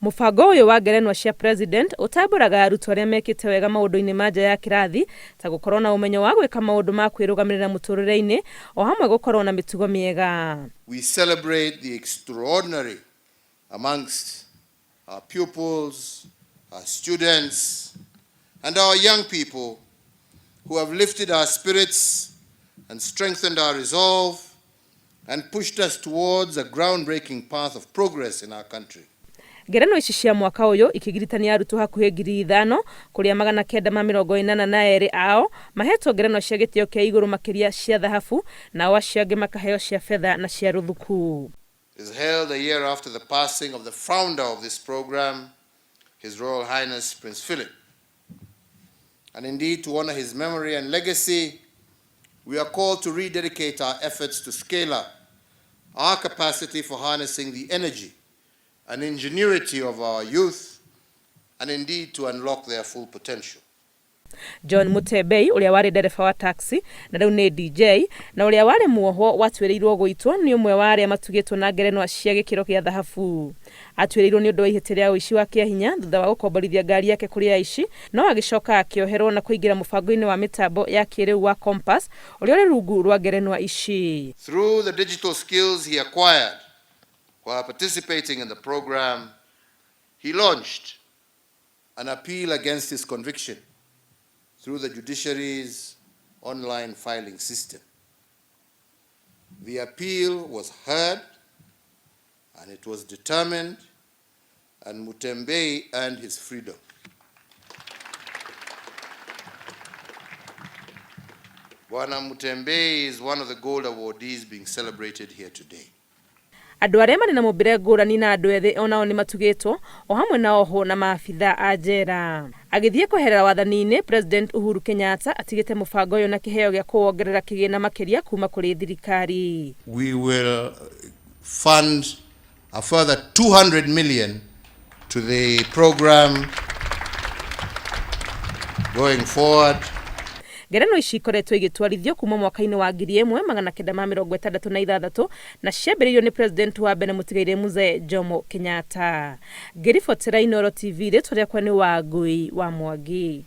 Mũbango ũyũ wa ngerenwa cia President ũtambũraga arutwo arĩa mekĩte wega maũndũ-inĩ ma nja ya kĩrathi ta gũkorwo na ũmenyo wa gwĩka maũndũ ma kwĩrũgamĩrĩra mũtũrĩre-inĩ o hamwe gũkorwo na mĩtugo mĩega. We celebrate the extraordinary amongst our pupils, our students, and our young people who have lifted our spirits and strengthened our resolve and pushed us towards a groundbreaking path of progress in our country. Ngerenwa ici cia mwaka ũyũ ikĩgiritania arutwo hakuhĩ 5,000 kũrĩa 982 ao mahetwo ngerenwa cia gĩtĩo kĩa igũrũ makĩria cia thahabu nao acio angĩ makaheo cia betha na cia rũthuku. Is held a year after the passing of the founder of this program, His Royal Highness Prince Philip. And indeed, to honor his memory and legacy, we are called to rededicate our efforts to scale up our capacity for harnessing the energy and ingenuity of our youth, and indeed to unlock their full potential. John Mutembei ũrĩa warĩ ndereba wa taxi na rĩu nĩ DJ na ũrĩa warĩ muohwo watuĩrĩirwo gũitwo nĩ ũmwe wa arĩa matugĩtwo na ngerenwa cia gĩkĩro kĩa thahabu. Atuĩrĩirwo nĩ ũndũ wa ihĩtia rĩa ũici wa kĩahinya thutha wa gũkomborithia ngari yake kũrĩ aici no agĩcoka akĩoherwo na kũingĩra mũbango-inĩ wa mĩtambo ya kĩrĩu wa Compass ũrĩa ũrĩ rungu rwa ngerenwa ici. Through the digital skills he acquired while participating in the program, he launched an appeal against his conviction through the judiciary's online filing system. The appeal was heard and it was determined, and Mutembei earned his freedom. Bwana Mutembei is one of the gold awardees being celebrated here today. Andũ arĩa marĩ na mũmbĩre ngũrani na andũ ethĩ onao nĩ matugĩtwo o hamwe na ohwo na maabitha a njera. Agĩthiĩ kweherera wathani-inĩ, President Uhuru Kenyatta atigĩte mũbango ũyũ na kĩheo gĩa kũwongerera kĩgĩna makĩria kuma kũrĩ thirikari. We will fund a further 200 million to the program going forward. Ngerenwa ici ikoretwo igĩtwarithio kuma mwaka-inĩ wa 1966 na ciambĩrĩirio nĩ President wa mbere mũtigairĩ Mzee Jomo Kenyatta. Ngĩribotera Inooro TV, rĩtwa rĩakwa nĩ Wangui wa Mwangi.